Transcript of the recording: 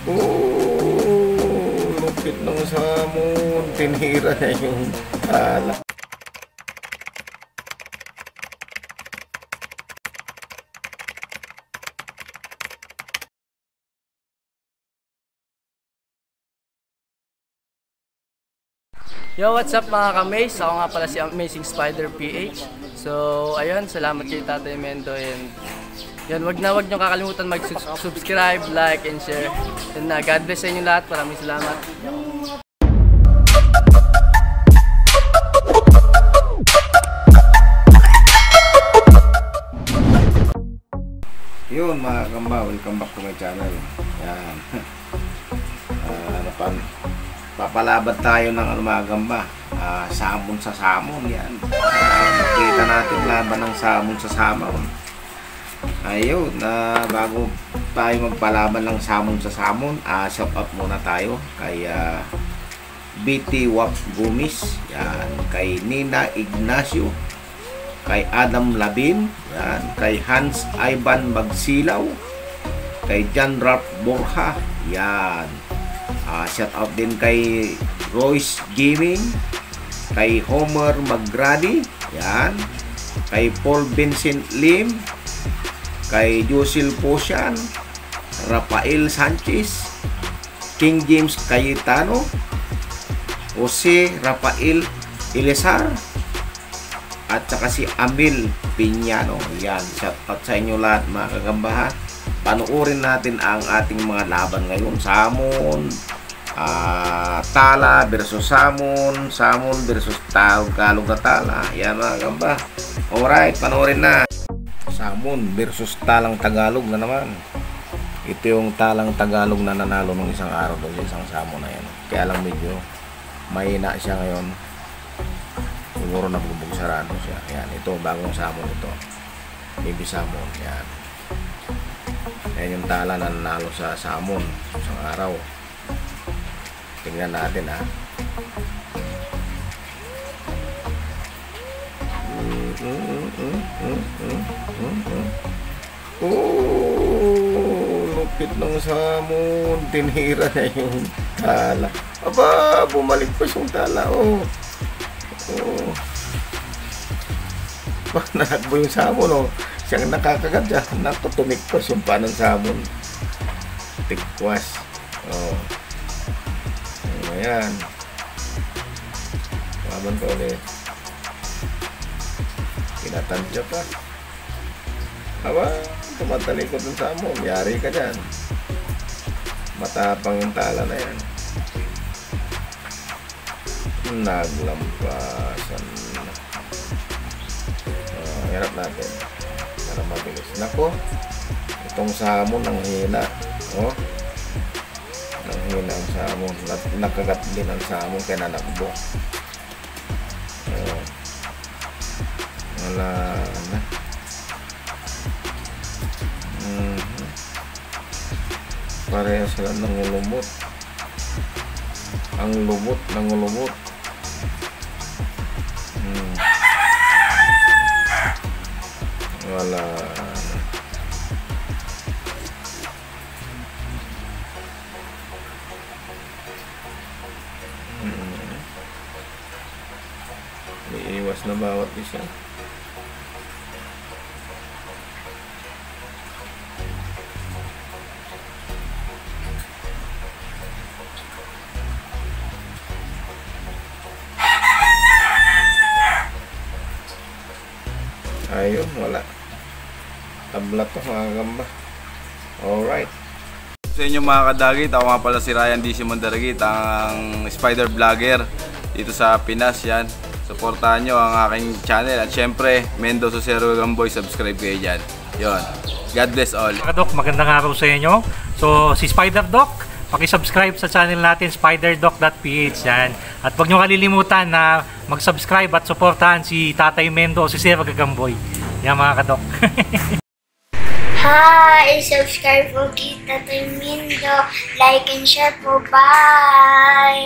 Oh, lupit ng samon. Tinira na yung tala. Yo, what's up mga ka-Maze? Ako nga pala si Amazing Spider PH. So, ayun, salamat kay Tatay Mendo and yan, wag nyo kakalimutan mag-subscribe, like, and share. And God bless sa inyo lahat. Maraming salamat. Yun mga kamba, welcome back to my channel. Yan. Papalaban tayo ng mga gamba. Samon sa samon. Yan. Makita natin laban ng samon sa samon. Ayun, bago tayo magpalaban ng samon sa samon, shout out muna tayo kay BT Wap Gumis, yan, kay Nina Ignacio, kay Adam Labin, yan, kay Hans Ivan Magsilaw, kay John Ralph Borja, yan. Shout out din kay Royce Gaming, kay Homer Magradi, yan, kay Paul Vincent Lim, kay Josil Posyan, Rafael Sanchez, King James Cayetano, Jose Rafael Ilesar, at saka si Amil Piñano. Yan, shout out sa inyo lahat mga kagamba. Panuorin natin ang ating mga laban ngayon. Samon, tala versus samon, samon versus Tagalog na tala. Yan mga kagamba. Alright, panoorin na. Samon versus talang Tagalog na naman. Ito yung talang Tagalog na nanalo ng isang araw doon sa isang samon na yan. Kaya lang medyo mahina siya ngayon. Siguro nabubugsarado siya. Yan, ito bagong samon ito. Baby samon. Yan. Yan yung tala na nanalo sa samon isang araw. Tingnan natin ha. Oh, lupit ng samon. Tinira na yung tala. Aba, bumalik pa yung tala. Oh. Nakakbo yung samon. Oh. Siyang nakakagat dyan. Nakutumik pa yung panang samon. Tikwas. Oh. Ayan. Laban ko ulit. Tinatansya pa. Aba, tumatalikod ng samon. Yari ka dyan. Matapang yung tala na yan. Naglampasan. Hirap natin para mabilis. Nako, itong samon ang hina. Oh, ang hina ang samon. Nakagat din ang samon kaya nanakbo. Oh, wala na. Pareha sila nangulumot. Ang lumot nangulumot. Wala. Iiwas na bawat isa. Ayun, wala. Tabla to mga gamba. Alright. Sa inyo mga kadagit, ako nga pala si Ryan DC Mondaragit, ang spider vlogger dito sa Pinas. Yan, supportahan nyo ang aking channel. At syempre, Mendo Susero Gamboy, subscribe kayo dyan. Yun, God bless all. Mga Doc, magandang araw sa inyo. So, si Spider Doc, paki-subscribe sa channel natin, spiderdoc.ph yan. At huwag nyo kalilimutan na mag-subscribe at supportahan si Tatay Mendo o si Sir Gagamboy. Yan mga kadok. Hi! Subscribe po kay Tatay Mendo. Like and share po. Bye!